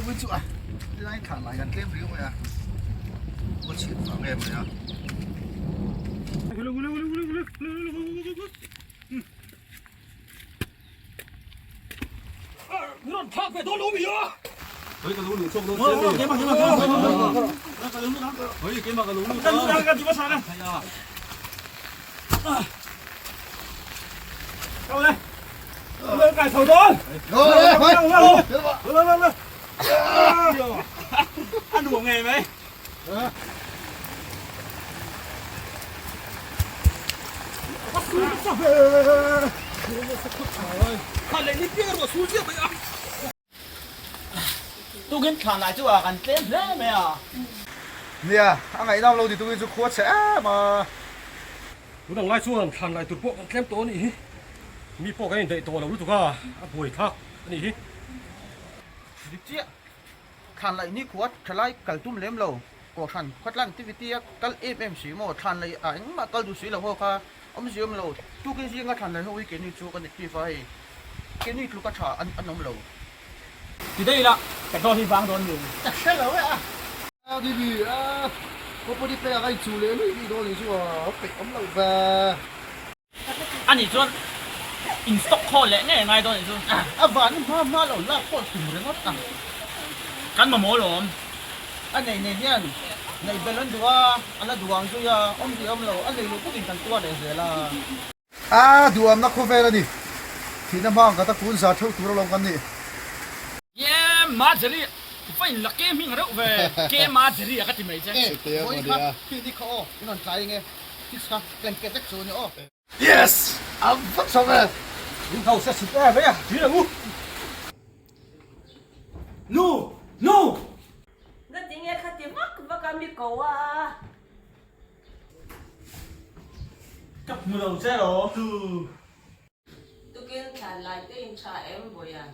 Tukin chu a tilai thlan lai kan tlem riau mai a, a chhiat vang em mai a. Tukin thlan lai chu a kan tlem hle mai a. Nia, a ngaihnam lo ni tukin chu khua chhe em a. Tunang lai chuan thlan lai tur pawh kan tlem tawh a nih hi. Mi pawh kan indaih tawh lo lutuk a, a buai thlak a nih hi. Dik chiah, thlan laih ni khua tha lai kal tum lem lo, Kohhran khawtlan activity a kal em em si maw, thlan laih ah engmah kal duh si lo ho kha awm zia awm lo, tukin zinga thlan laih ho hi keini chu kan active a hei, keini tluka tha an awm lo. Ti daih ila, petrol hi vang dawn ni. Ka hre lo e a. A ni ni a, company pek ah ka inchuh leh luih luih dawn ni chu a peih awm lo ve. A nih chuan in stock khawl leh ngei a ngai dawn ni chu. A van hma hma lo lak pawh tum ringawt ang. Kan mamawh lawm. A nei nei hian neih belh an duh a, a la duh ang zui a, awm rih awm lo, a nei luh bawkin kan tuar leh zel a. A duhamna khawvel a ni. Thihna hma ang kata kun zar theuh tur alawm kan nih. Ke Marjorie i fa in la ke hming reuh ve ke Marjorie a ka ti mai che. E vawi kha khi ni kha aw in rawn tlai enge fix kha plan ket vek chu ni aw. Yes! A va tha ve! In hausa sut em mai a, tui ang u. Nu! Nu! Ngatinge khati vak vak a mi ko a. Ka hmu lo che ro tu. Tukin thlan lai te in tha em Vawian?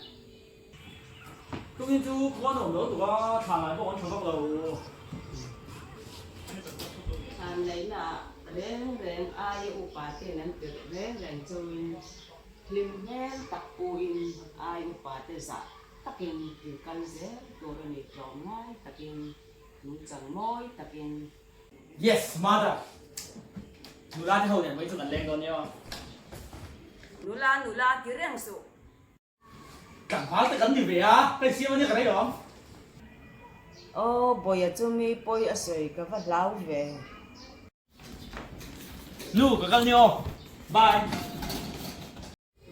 Tukin chu khua nuam lo tuk a, thlan lai pawh kan tha vak lo. Thlan laihna ah reng reng aia upa ten an tirh reng reng chauhin hlim hmel tak pu in ai upa te zah takin in kal zel tur a ni tlawmngai takin nungchang mawi takin. Yes mother. Nula te ho nen mai chu kan leng dawn nia. Nula nula ti reng suh. Tlangval te kan ni ve a, ka insiam ania ka rei awm. Aw Bawia chu mi pawi a sawi ka va hlau ve. Nu ka kal nia aw. Bye.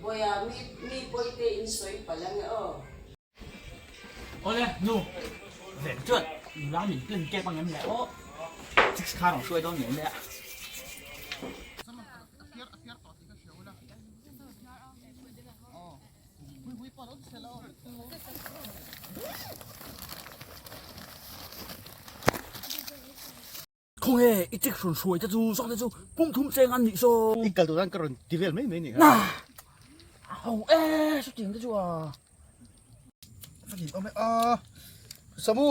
Bawia mi mi pawi te in sawi palh ange aw. Awle nu ve chuan nula min plan kep ang em le aw six kha rawn hruai dawn ngei mai a. Khawnge i chik hrun hruai te chu zawk te chu pum thum cheng an nih saw. I kal tur an ka rawn ti vel mai mai ni kha. A ho e chutiang te chu a. Ka nih awm e a. Samu,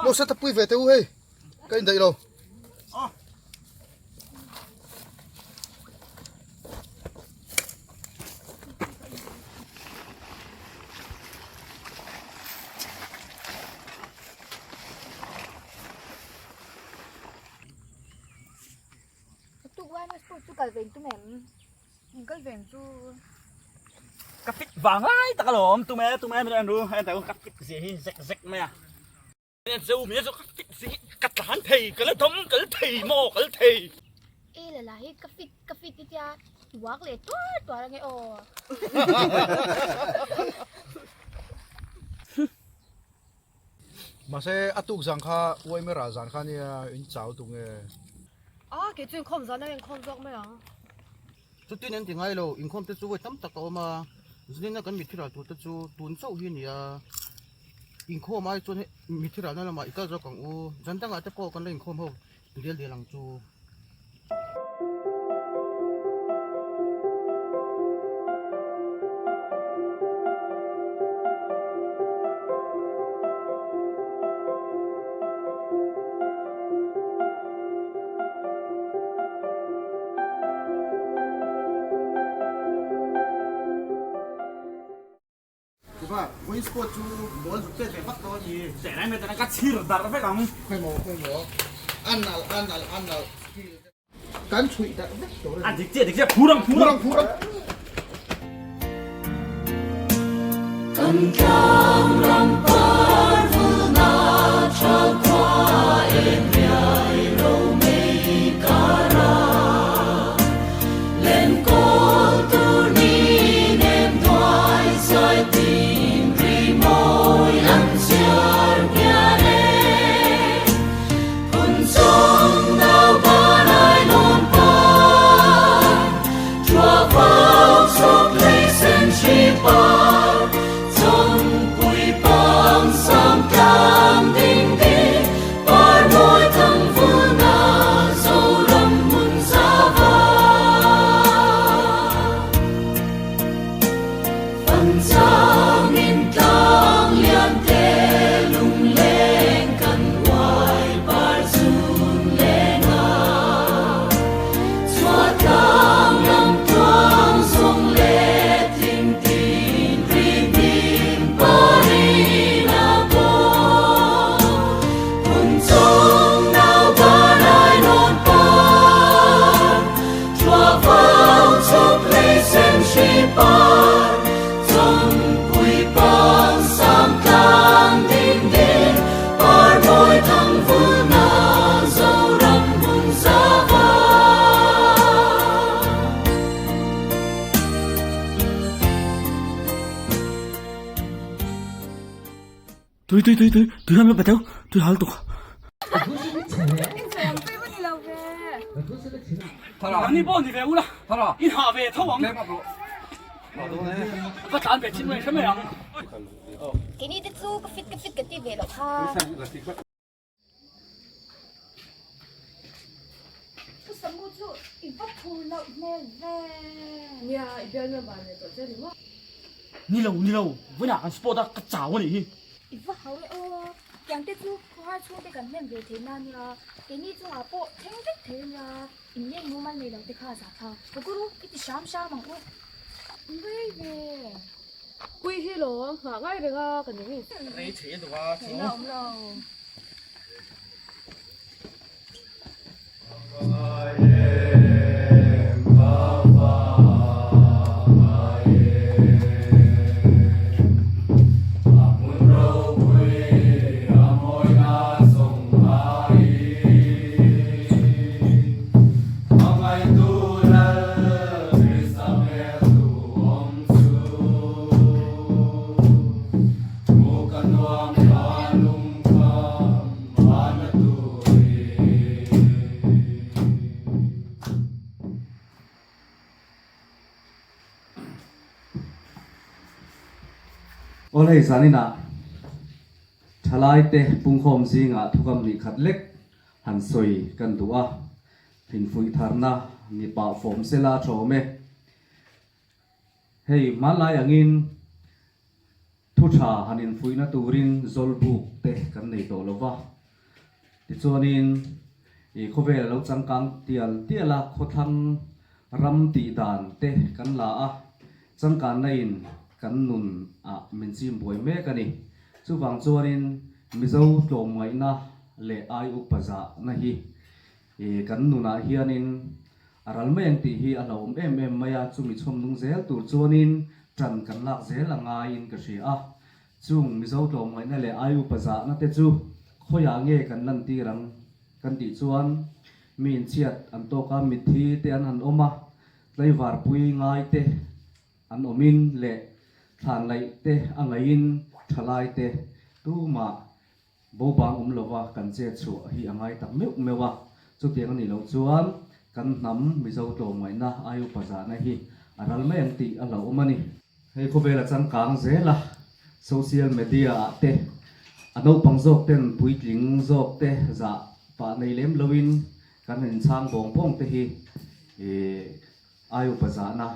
lo set up pui ve teh u hei. Ka indaih lo. Ka fit vang lai tak alawm tume tume min en ru hei tah ka fit zia hi zek zek mai a zeu mai chu ka fit zia hi ka tlan thei ka la dam kal thei maw kal thei e la la hi ka fit ka fit i tia uak leh tuar tuar ange aw. Mahse a tuk zan kha uaime rah zan kha nia in chau tuk nge? A, kei chu inkhawm zan a inkhawm zawk mai ang. Chutin an ti ngai lo, inkhawm te chu vawi tam tak a awm a, zanina kan mitthi ral tur te chu tun chauh hi a ni a, inkhawm ai chuan hei mitthi ralna lamah i kal zawk ang u, zan dangah te pawh kan la inkhawm ho dial dial ang chu. Vawiin sport chu ball zuk pek ve vak dawn a ni. Teh lai mai tana ka chhir darh vek ang. Khawimaw khawimaw a nalh a nalh a nalh. Kan chhuih darh vek tur a ni. A dik chiah dik chiah phur ang phur ang. Phur ang phur ang. Kan tlang ram par vulna tha khua em riai ro mei kara Lenkawl tur ni nem hnuai zai tin ri mawi an chhiar ngial e. Phun chung nau ban ai lawn par, Chua vau chawp lei sen hri par, Chawngpui pang sang tlang ding ding, Par mawi thang vulna Zoram hmun za var. Fan chang in tlang lian te lungleng kan uai par zun leng a. Chhuah tlang lam tluang zawng le thing tin ri hnim parin a kaw. Phun chung nau ban ai nawn par, Chhuah vang chhuk lei sen hri par, Chawngpui pang sang tlang ding ding, Par mawi thang vulna Zoram hmun za var. Tui tui tui tui tui han la teu tui hal tuk. Nangni pawh ni ve ula in hah ve tho ang. Ka tlan ve chin mai hre mai ang. Keini te chu ka fit ka fit ka ti ve loh kha. Pu Samu chu i va phur loh hmel ve. Nia, i bialnu ban leh tawh che ni maw? Ni lo, ni lo, vawiinah kan sport a, ka chau a nih hi. I va hau e aw, tiang te chu khawhar chhung te kan hnem ve thei na nia, keini chungah pawh thleng vek thei a nia, inleng mumal nei lo te kha a zah tha. Ka guru, i ti hram hram ang u. Rei ve. Pui hi lo nghah ngai reng a ka ning. Rei thei a duh a, chu. Theihna awm lo. Aw hei zaninah thalaite pungkhawm zingah thukam hnih khat lek han sawi kan duh a, thinfuih tharna ni pah fawm sela a thawm e. Hei hmanlai angin Thu tha han infuihna turin zawlbuk te kan nei tawh lo va. Tichuanin i khawvel a lo changkang tial tial a, khawthlang ram tih dan te kan la a, changkanna in kan nun ah min chim buai mek a ni. Chuvang chuanin Mizo tlawmngaihna leh ai upa zahna hi i kan nunah hianin a ral mai ang tih hi a hlauhawm em em mai a, chumi chhawm nung zel tur chuanin ṭan kan lak zel a ngaiin ka hria a. Chung Mizo tlawmngaihna leh ai upa zahna te chu khawiah nge kan lantir ang kan tih chuan mi inchhiat an tawk a, mitthi te an han awm a, tlaivarpui ngai te an awmin leh thlan laih te a ngaihin ṭhalai te tumah Bobang awm lova kan chet chhuah hi a ngai tak meuh meuh a, chutiang a nih loh chuan kan hnam Mizo tlawmngaihna ai upa zahna hi a ral mai ang tih a hlauhawm a ni. Hei khawvel a changkang zel a, social media ah te a naupang zawk ten puitling zawk te zah pah nei lem loin kan han inchhang bawng bawng te hi ai upa zahna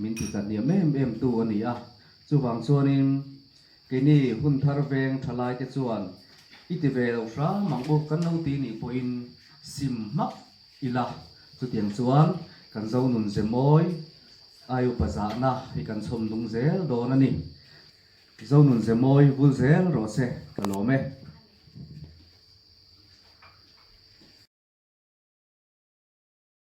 min ti tla hniam em em tu a ni a, chuvang chuanin Keini hun thar veng tha lai te chuan i ti ve lo hram ang u kan lo ti nih pawhin sim hmak ila chutiang chuan kan zo nun ze mawi ai upa zahna hi kan chhawm nung zel dawn a ni. Zonun ze mawi vul zel rawh se ka lawm e.